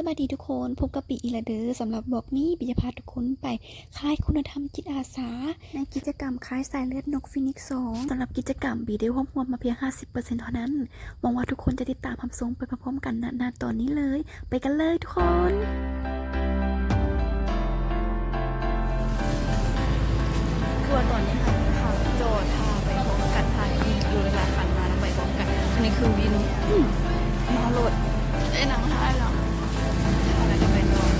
ສະບາຍດີທຸກຄົນ, ພົບກັບປີອີກແລ້ວເດີ. ສຳລັບວລັອກນີ້ ປີຈະພາທຸກຄົນໄປຄ້າຍຄຸນນະທຳຈິດອາສາ ໃນກິດຈະກຳຄ້າຍສາຍເລືອດນົກຟີນິກສອງ. ສຳລັບກິດຈະກຳ ປີໄດ້ຮວບຮວມມາພຽງຫ້າສິບເປີເຊັນເທົ່ານັ້ນ. ຫວັງວ່າທຸກຄົນຈະຕິດຕາມຮັບຊົມໄປພ້ອມໆກັນ ນະ ນະຕອນນີ້ເລີຍ. ໄປກັນເລີຍທຸກຄົນ. ຄືວ່າຕອນນີ້ເຮົາ ເຮົາຈອດຖ້າໄປພ້ອມກັນ ຖ້າກິນຢູ່ຫຼາຍໆຄັນມາແລ້ວໄປພ້ອມກັນ. ອັນນີ້ຄືວິນ ອືມ ມາລົດ ໄດ້ນັ່ງທ້າຍແລ້ວ ແລ້ວກໍໄປຕໍ່.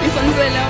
ມີຄົນຊ່ວຍແລ້ວ.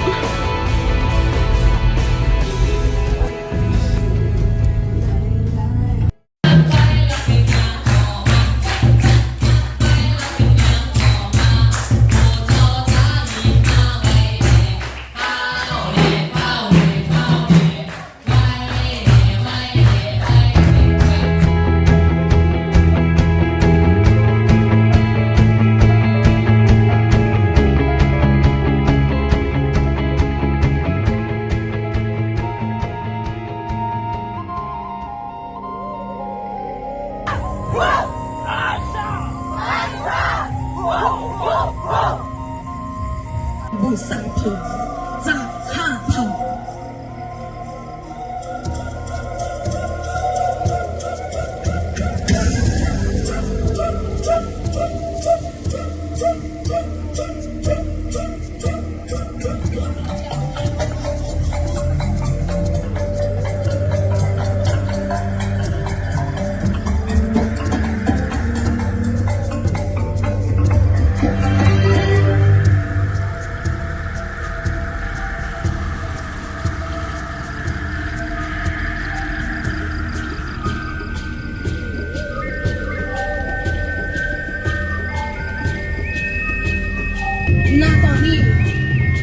ນະຕອນນີ້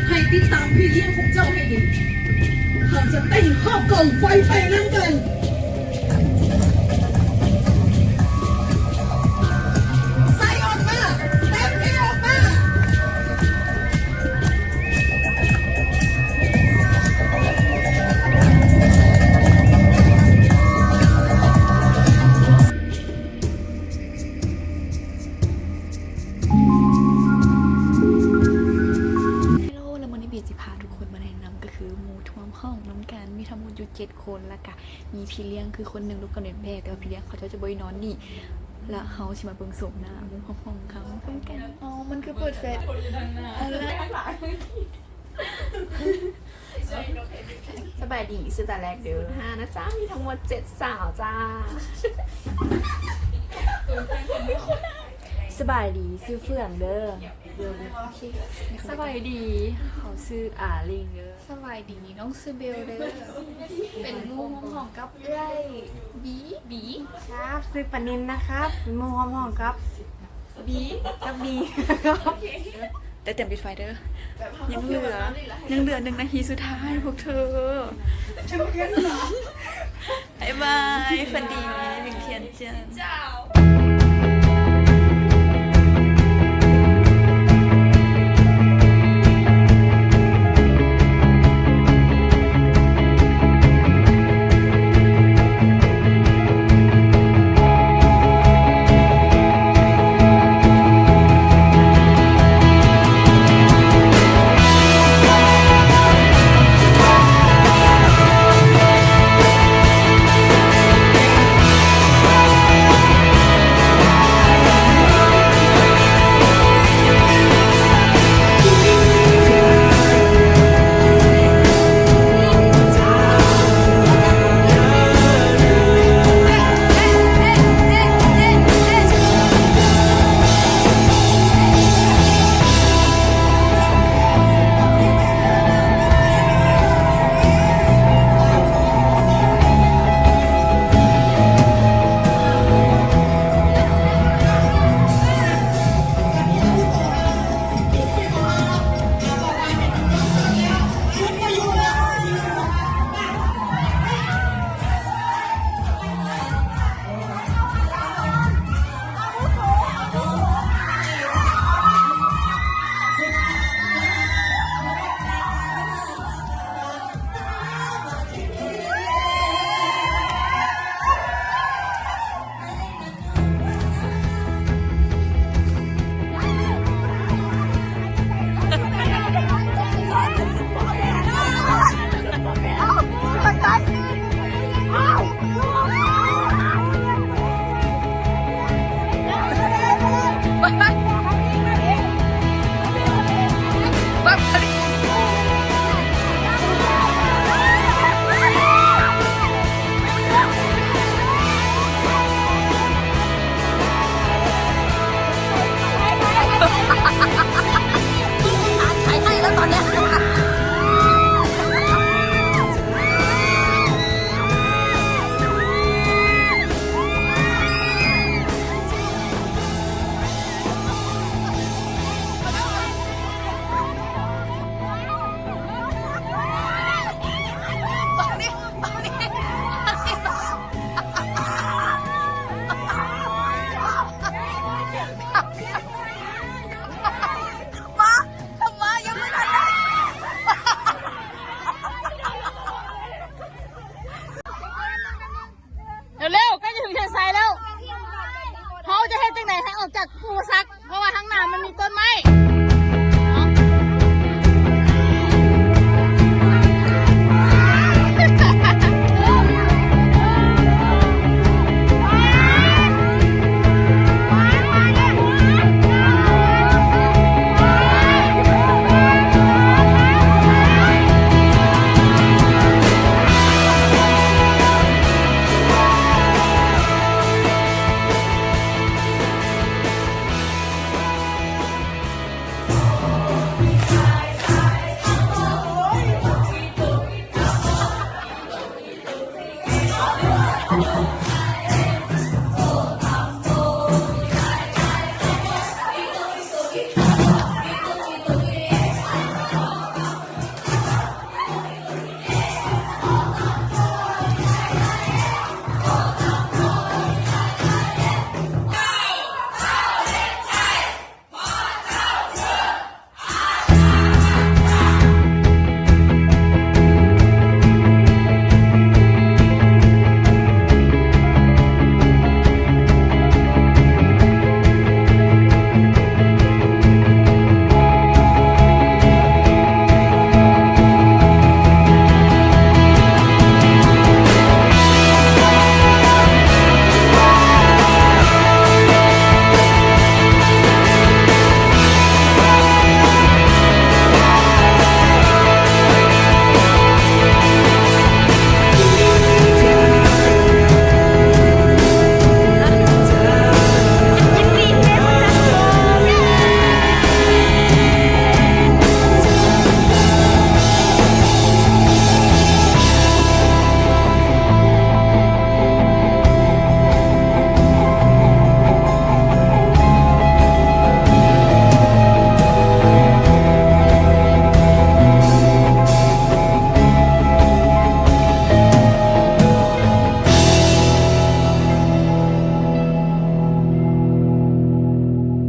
ໃຫ້ຕິດຕາມພີ່ລ້ຽງຂອງເຈົ້າໃຫ້ດີ. ເຮົາຈະເຕັ້ນຮອບກອງໄຟໄປນຳກັນ. ໃສ່ອອກມາ! ເຕັ້ນໃຫ້ອອກມາ! ເຮໂລ ແລະ ມື້ນີ້ບີຊິພາທຸກຄົນມາແນະນຳ ກໍຄືໝູ່ຮ່ວມຫ້ອງນຳກັນ ມີທັງໝົດຢູ່ເຈັດຄົນ ແລ້ວກະມີພີ່ລ້ຽງຄືຄົນໜຶ່ງ ລູກກັບແມ່ ແຕ່ວ່າພີ່ລ້ຽງເຂົາເຈົ້າຈະບໍ່ໄດ້ນອນນີ້ ແລ້ວເຮົາຊິມາເບິ່ງໂສມໜ້າໝູ່ຮ່ວມຫ້ອງເຮົານຳກັນ. ເອົ້າ ມັນຄືເປີດແຟລດ. ສະບາຍດີ ຊື່ຕາແລກເດີ ຫ້ານະຈ້າ ມີທັງໝົດເຈັດສາວຈ້າ. ສະບາຍດີ ຊື່ເຟືອງເດີ. ສະບາຍດີ ເຮົາຊື່ອາລິງເດີ. ສະບາຍດີ ນ້ອງຊື່ເບວເດີ ເປັນໝູ່ຮ່ວມຫ້ອງກັບເອື້ອຍບີ. ບີ ຄັບ ຊື່ປານິນນະຄັບ ເປັນໝູ່ຮ່ວມຫ້ອງກັບບີກັບບີ. ໂອເຄ ໄດ້ຕຽມປິດໄຟເດີ. ຍັງເຫຼືອ ຍັງເຫຼືອໜຶ່ງນາທີສຸດທ້າຍພວກເທີ. ບາຍບາຍ ຝັນດີ ເປັນຂຽນເຈີນ.